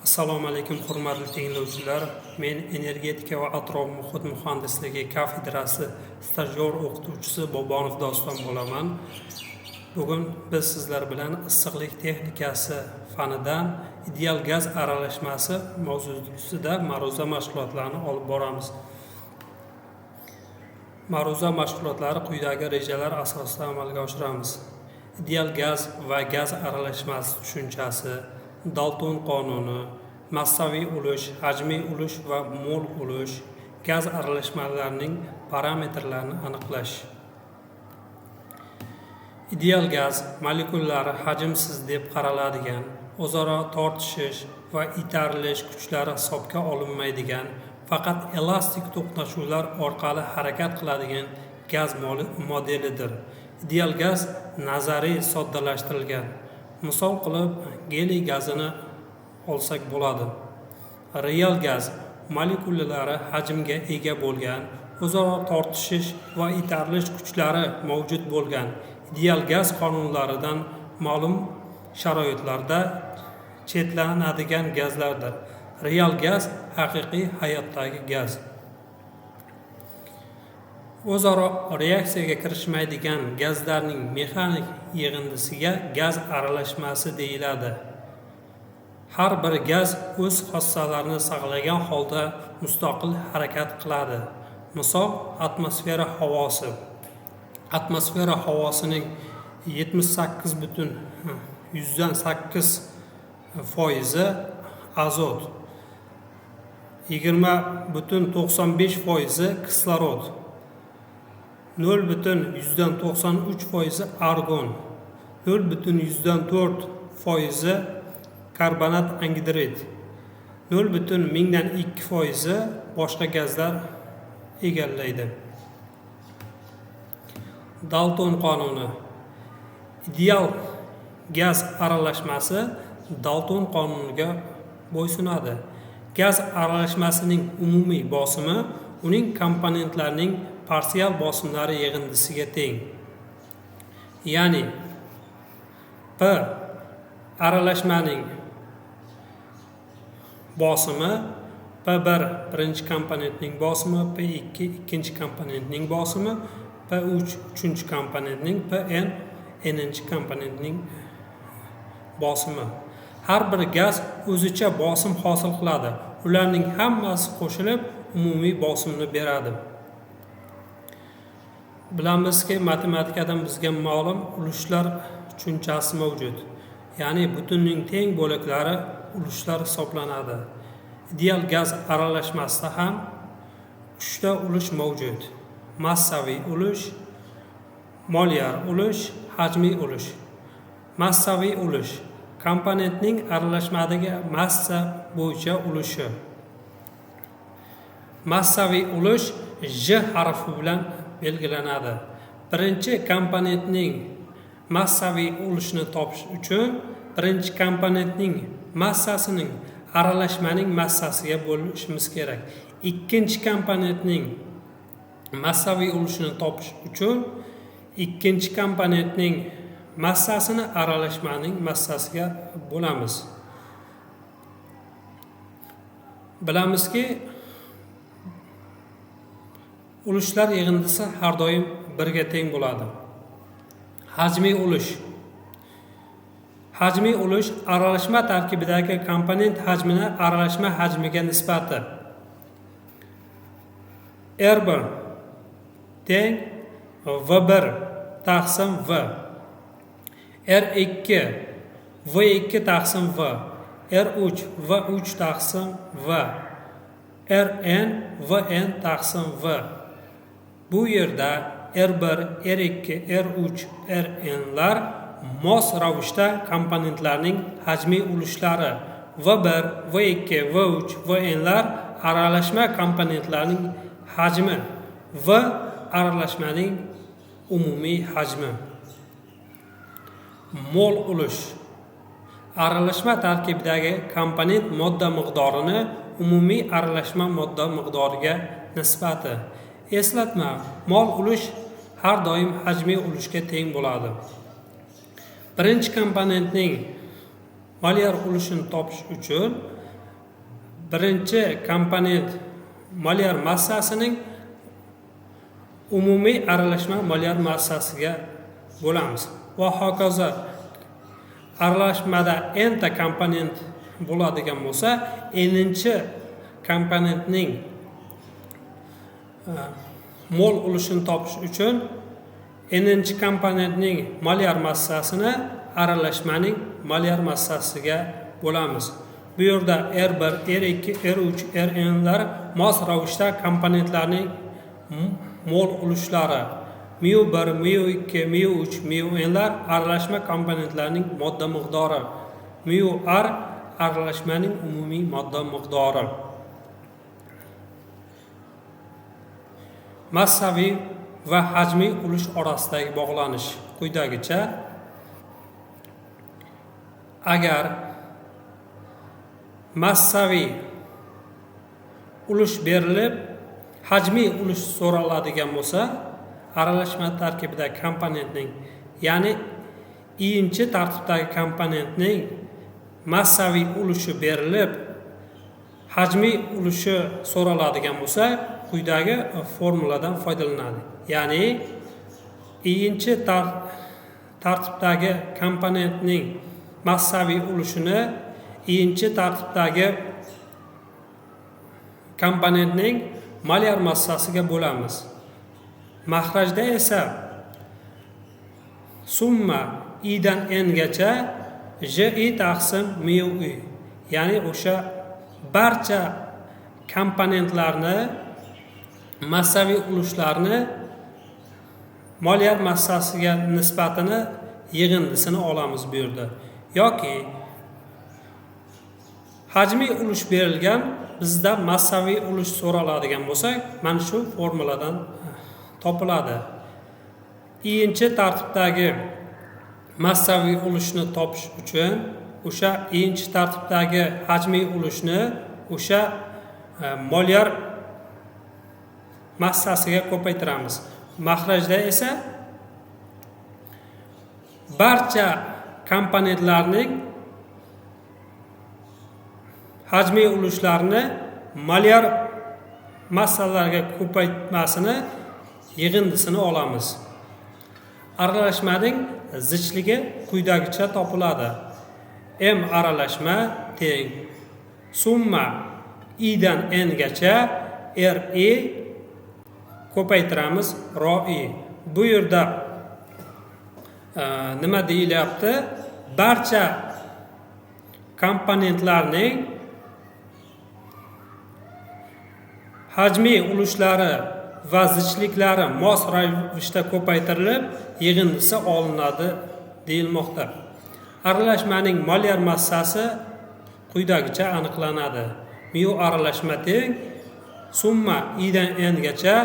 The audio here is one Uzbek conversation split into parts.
Assalomu alaykum, hurmatli tinglovchilar. Men energetika va atrof muhit muhandisligi kafedrasi stajyor o'qituvchisi Bobonov Doston bo'laman. Bugun biz sizlar bilan issiqlik texnikasi fanidan ideal gaz aralashmasi mavzusida ma'ruza mashg'ulotlarini olib boramiz. Ma'ruza mashg'ulotlari quyidagi rejalar asosida amalga oshiramiz. Ideal gaz va gaz aralashmasi tushunchasi, Dalton qonuni, massaviy ulush, hajmiy ulush va mol ulush, gaz aralashmalarining parametrlarini aniqlash. Ideal gaz molekullari hajmsiz deb qaraladigan, o'zaro tortishish va itarilish kuchlari hisobga olinmaydigan, faqat elastik to'qnashuvlar orqali harakat qiladigan gaz modelidir. Ideal gaz nazariy soddalashtirilgan. Misol qilib geliy gazini olsak bo'ladi. Real gaz molekulalari hajmga ega bo'lgan, o'zaro tortishish va itarilish kuchlari mavjud bo'lgan ideal gaz qonunlaridan ma'lum sharoitlarda chetlanadigan gazlardir. Real gaz haqiqiy hayotdagi gaz. O'zaro reaksiyaga kirishmaydigan gazlarning mexanik yig'indisiga gaz aralashmasi deyiladi. Har bir gaz o'z xossalarini saqlagan holda mustaqil harakat qiladi. Misol, atmosfera havosi. Atmosfera havosining 78,8% azot, 20,95% kislorod, 0,93% argon, 0,4% karbonat angidrid, 0,002% boshqa gazlar egallaydi. Dalton qonuni. Ideal gaz aralashmasi Dalton qonuniga bo'ysunadi. Gaz aralashmasining umumiy bosimi uning komponentlarining parsial bosimlari yig'indisiga teng. Ya'ni P aralashmaning bosimi P1 birinchi komponentning bosimi, P2 ikkinchi komponentning bosimi, P3 uchinchi komponentning, Pn n-inchi komponentning bosimi. Har bir gaz o'zicha bosim hosil qiladi. Ularning hammasi qo'shilib umumiy bosimni beradi. Bilamizki, matematikadan bizga ma'lum ulushlar tushunchasi mavjud. Ya'ni butunning teng bo'laklari ulushlar hisoblanadi. Ideal gaz aralashmasida ham 3 ta ulush mavjud. Massaviy ulush, molyar ulush, hajmiy ulush. Massaviy ulush komponentning aralashmadagi massa bo'yicha ulushi. Massaviy ulush J harfi bilan belgilanadi. Birinchi komponentning massaviy ulushini topish uchun birinchi komponentning massasining aralashmaning massasiga bo'lishimiz kerak. Ikkinchi komponentning massaviy ulushini topish uchun ikkinchi komponentning massasini aralashmaning massasiga bo'lamiz. Bilamizki, ulushlar yig'indisi har doim birga teng bo'ladi. Hajmiy ulush. Hajmiy ulush aralashma tarkibidagi komponent hajmini aralashma hajmiga nisbati. R1 teng V1 taqsim V. R2 V2 taqsim V. R3 V3 taqsim V. Rn Vn taqsim V. Bu yerda R1, R2, R3, Rnlar mos ravishda komponentlarning hajmiy ulushlari, V1, V2, V3, Vnlar aralashma komponentlarining hajmi, V aralashmaning umumiy hajmi. Mol ulush aralashma tarkibidagi komponent modda miqdorini umumiy aralashma modda miqdoriga nisbati. Eslatma, mol ulush har doim hajmiy ulushga teng bo'ladi. Birinchi komponentning molyar ulushini topish uchun birinchi komponent molyar massasining umumiy aralashma molyar massasiga bo'lamiz. Va hokazo aralashmada n ta komponent bo'ladigan bo'lsa, n-inchi komponentning mol ulushini topish uchun n-inchi komponentning molyar massasini aralashmaning molyar massasiga bo'lamiz. Bu yerda R1, R2, R3, Rnlar mos ravishda komponentlarning mol ulushlari, mu1, mu2, mu3, munlar aralashma komponentlarining modda miqdori, mu r aralashmaning umumiy modda miqdori. Massaviy va hajmiy ulush orasidagi bog'lanish quyidagicha. Agar massaviy ulush berilib, hajmiy ulush so'raladigan bo'lsa, aralashma tarkibidagi komponentning, ya'ni i-inchi tartibdagi komponentning massaviy ulushi berilib, hajmiy ulushi so'raladigan bo'lsa, quyidagi formuladan foydalanadi. Ya'ni i-inchi tartibdagi komponentning massaviy ulushini i-inchi tartibdagi komponentning molyar massasiga bo'lamiz. Mahrajda esa summa i dan n gacha ji taqsim mu i, ya'ni o'sha barcha komponentlarni massaviy ulushlarni molyar massasiga nisbatini yig'indisini olamiz bu yerda. Yoki hajmiy ulush berilgan, bizda massaviy ulush so'raladigan bo'lsa, mana shu formuladan topiladi. I-inchi tartibdagi massaviy ulushni topish uchun o'sha i-inchi tartibdagi hajmiy ulushni o'sha molyar massasiga ko'paytiramiz. Mahrajda esa barcha komponentlarning hajmiy ulushlarini molyar massalarga ko'paytmasini yig'indisini olamiz. Aralashmaning zichligi quyidagicha topiladi. M aralashma teng summa i dan n gacha r i ko'paytiramiz ro i. Bu yerda nima deyilyapti? Barcha komponentlarning hajmiy ulushlari va zichliklari mos ravishda ko'paytirilib yig'indisi olinadi deyilmoqda. Aralashmaning molyar massasi quyidagicha aniqlanadi. Mu aralashma teng summa i dan n gacha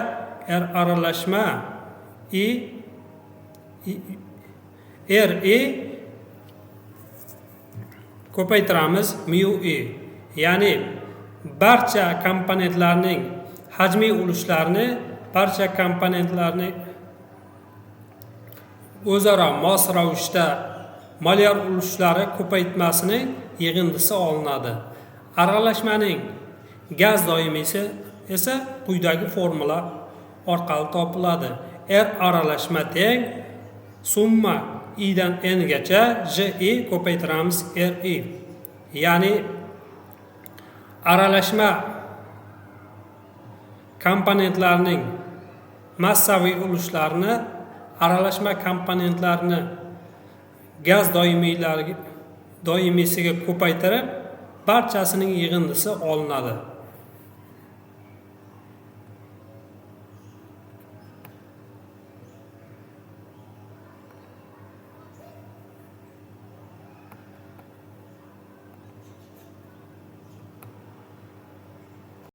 r aralashma i r i ko'paytiramiz mu i, ya'ni barcha komponentlarning hajmiy ulushlarini barcha komponentlarni o'zaro mos ravishda molyar ulushlari ko'paytmasining yig'indisi olinadi. Aralashmaning gaz doimiysi esa quyidagi formula orqali topiladi. R aralashma teng summa i dan n gacha j i ko'paytiramiz r i, ya'ni aralashma komponentlarning massaviy ulushlarini aralashma komponentlarini gaz doimiysiga ko'paytirib barchasining yig'indisi olinadi.